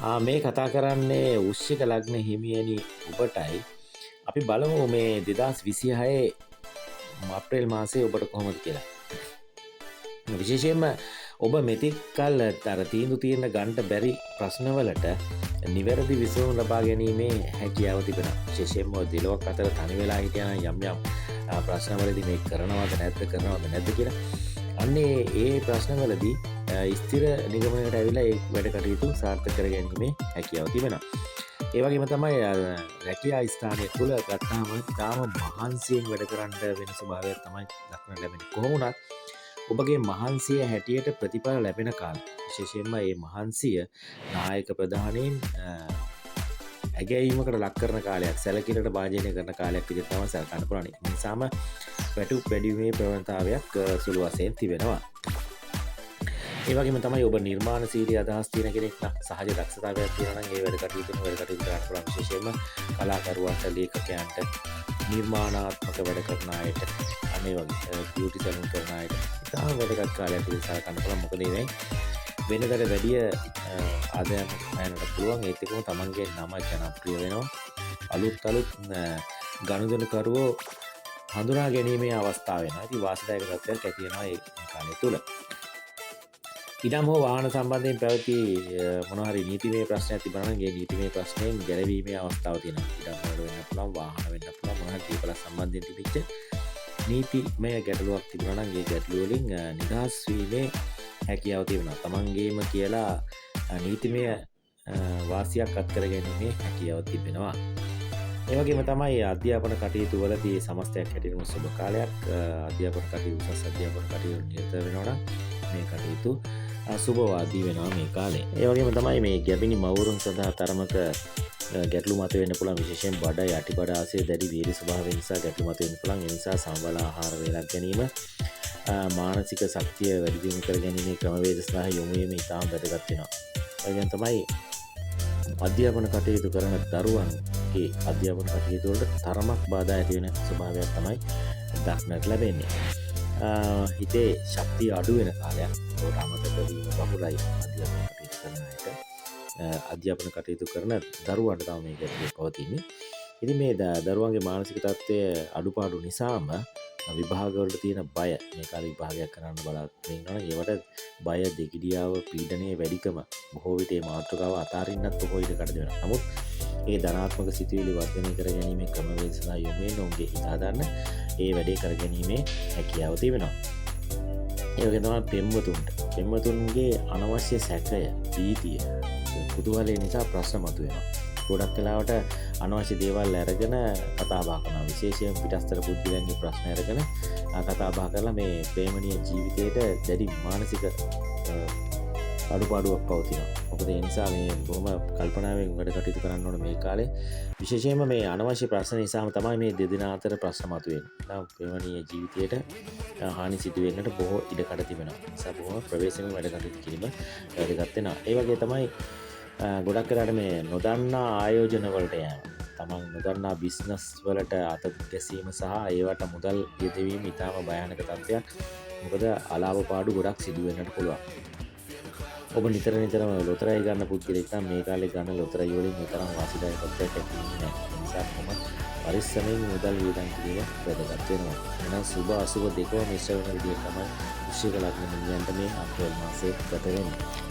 මේ කතා කරන්නේ වෘශ්චික ලග්න හිමියනි ඔබටයි. අපි බලමු මේ 2026 අප්‍රේල් මාසයේ ඔබට කොහොමද කියලා. විශේෂයෙන්ම ඔබ මෙතෙක් කල් අර තීන්දුව తీරන ගන්නට බැරි ප්‍රශ්නවලට නිවැරදි විසඳුම් ලබා ගැනීමේ හැකියාව තිබෙනවා. විශේෂයෙන්ම දෙලොවක් අතර තනි වෙලා හිටියා නම් යම් යම් ප්‍රශ්නවලදී මේ කරනවද නැද්ද කරනවද නැද්ද කියලා. අන්නේ ඒ ප්‍රශ්නවලදී ස්ථිර නිගමනයකට ඇවිල්ලා ඒ වැඩ කටයුතු සාර්ථක කර ගැනීමේ හැකියාව තිබෙනවා. ඒ වගේම තමයි රැකියා ස්ථානය තුල ගත්තාම ඉතාම මහන්සියෙන් වැඩ කරන්න වෙන ස්වභාවයක් තමයි දක්නට ලැබෙන්නේ. කොහොම වුණත් ඔබගේ මහන්සිය හැටියට ප්‍රතිඵල ලැබෙන කාලය. විශේෂයෙන්ම මේ මහන්සිය නායක ප්‍රධානීන් ඇගැයීමකට ලක් කරන කාලයක්, සැලකිල්ලට භාජනය කරන කාලයක් විදිහට තමයි සැලකන්න පුළුවන්. ඒ නිසාම වැටුප් වැඩිවීමේ ප්‍රවණතාවයක් සුළු වශයෙන් තිබෙනවා. ඒ වගේම තමයි ඔබ නිර්මාණශීලී අදහස් තියෙන කෙනෙක් නම්, සහජ දක්ෂතාවයක් තියෙනවා නම් ඒ වැඩ කටයුතු කරන්න පුළුවන්. විශේෂයෙන්ම කලාකරුවන්ට, ලේඛකයන්ට, නිර්මාණාත්මක වැඩ කරන අයට, අන්න ඒ වගේ බියුටි සැලූන් කරන අයට ඉතාම වැදගත් කාලයක් විදිහට සලකන්න පුළුවන්. මොකද ඒ වෙනදට වැඩිය ආදායම් හොයන්නට පුළුවන්. ඒත් එක්කම තමන්ගේ නම ජනප්‍රිය වෙනවා. අලුත් අලුත් ගනුදෙනුකරුවෝ හඳුනා ගැනීමේ අවස්ථාව වෙනවා. ඉතින් වාසිදායක තත්ත්වයක් ඇති වෙනවා මේ කාලය තුල. ඉඩම් හෝ වාහන සම්බන්ධයෙන් පැවති මොනවා හරි නීතිමය ප්‍රශ්නයක් තිබුණා නම් ඒ නීතිමය ප්‍රශ්නයෙන් ගැලවීමේ අවස්ථාව තියෙනවා. ඉඩම් වලට වෙන්න පුළුවන්, වාහන වෙන්න පුළුවන්, මොනවා හරි දේපලක් සම්බන්ධයෙන් තිබිච්ච නීතිමය ගැටලුවක් තිබුණා නම් ඒ ගැටලුව වලින් නිදහස් වීමේ හැකියාව තිබෙනවා. තමන්ගේම කියලා නීතිමය වාසියක් අත් කර ගැනීමේ හැකියාව තිබෙනවා. ඒ වගේම තමයි අධ්‍යාපන කටයුතු වලදී සමස්තයක් හැටියටම සුබ කාලයක්. අධ්‍යාපන කටයුතු, උසස් අධ්‍යාපන කටයුතු නිරත වෙනවා නම් මේ කටයුතු සුබවාදී වෙනවා මේ කාලේ. ඒ වගේම තමයි මේ ගැබිනි මවුරුන් සඳහා තරමක ගැටලු මත වෙන්න පුළුවන්. විශේෂයෙන් බඩ, යටි බඩ ආසය දැඩි වීර්ය ස්වභාවය නිසා ගැටලු මත වෙන්න පුළුවන්. ඒ නිසා සමබල ආහාර වේලක් ගැනීම, මානසික ශක්තිය වැඩි දියුණු කර ගැනීමේ ක්‍රමවේද සඳහා යොමු වීම ඉතාම වැදගත් වෙනවා. ඒ වගේම තමයි අධ්‍යාපන කටයුතු කරන දරුවන්ගේ අධ්‍යාපන කටයුතු වලට තරමක් බාධා ඇති වෙන ස්වභාවයක් තමයි දක්නට ලැබෙන්නේ. හිතේ ශක්තිය අඩු වෙන කාලයක්. ඒකට අමතක වීම බහුලයි අධ්‍යාපන කටයුතු කරන අයට. අධ්‍යාපන කටයුතු කරන දරුවන්ට තමයි මේ ගැටලුව පවතින්නේ. ඉතින් මේ දරුවන්ගේ මානසික තත්ත්වය අඩුපාඩු නිසාම විභාග වලට තියෙන බය, මේ කාලේ විභාගයක් කරන්න බලාපොරොත්තු වෙනවා නම් ඒවට බය, දෙගිඩියාව, පීඩනය වැඩිකම බොහෝ විට මේ මාතෘකාව අතාරින්නත් බොහෝ ඉඩ කඩ දෙනවා. නමුත් ඒ ධනාත්මක සිතුවිලි වර්ධනය කර ගැනීමේ ක්‍රමවේද සඳහා යොමු වෙන ඔවුන්ගේ හිත හදන්න ඒ වැඩේ කර ගැනීමේ හැකියාව තිබෙනවා. ඒ වගේම තමයි පෙම්වතුන්ට. පෙම්වතුන්ගේ අනවශ්‍ය සැකය, භීතිය, කුතුහලය නිසා ප්‍රශ්න මතුවෙනවා. ගොඩක් වෙලාවට අනවශ්‍ය දේවල් අරගෙන කතා බහ කරනවා. විශේෂයෙන් පිටස්තර පුද්ගලයන්ගේ ප්‍රශ්න අරගෙන කතා බහ කරලා මේ ප්‍රේමණීය ජීවිතයට දැඩි මානසික අඩුපාඩුවක් පවතිනවා. මොකද ඒ නිසා මේ බොහොම කල්පනාවෙන් වැඩ කටයුතු කරන්න ඕන මේ කාලේ. විශේෂයෙන්ම මේ අනවශ්‍ය ප්‍රශ්න නිසාම තමයි මේ දෙදෙනා අතර ප්‍රශ්න මතුවෙන්නේ. නම් ප්‍රේමණීය ජීවිතයට හානි සිදු වෙන්නට බොහෝ ඉඩ කඩ තිබෙනවා. ඒ නිසා බොහොම ප්‍රවේශමෙන් වැඩ කටයුතු කිරීම වැදගත් වෙනවා. ඒ වගේ තමයි ගොඩක් වෙලාවට මේ නොදන්නා ආයෝජන වලට යෑම, තමන් නොදන්නා බිස්නස් වලට අත ගැසීම සහ ඒවට මුදල් යෙදවීම ඉතාම භයානක තත්ත්වයක්. මොකද අලාභ පාඩු ගොඩක් සිදු වෙන්නට පුළුවන්. ඔබ නිතර නිතරම ලොතරැයි ගන්න පුද්ගලෙක් නම් මේ කාලේ ගන්න ලොතරැයි වලින් ඒ තරම් වාසිදායක තත්ත්වයක් ඇති වෙන්නේ නැහැ. ඒ නිසා කොහොම පරිස්සමෙන් මුදල් වියදම් කිරීම වැදගත් වෙනවා. එහෙනම් සුබ අසුබ දෙකම මිශ්‍ර වෙන විදිහට තමයි වෘශ්චික ලග්න හිමියන්ට මේ අප්‍රේල් මාසය ගත වෙන්නේ.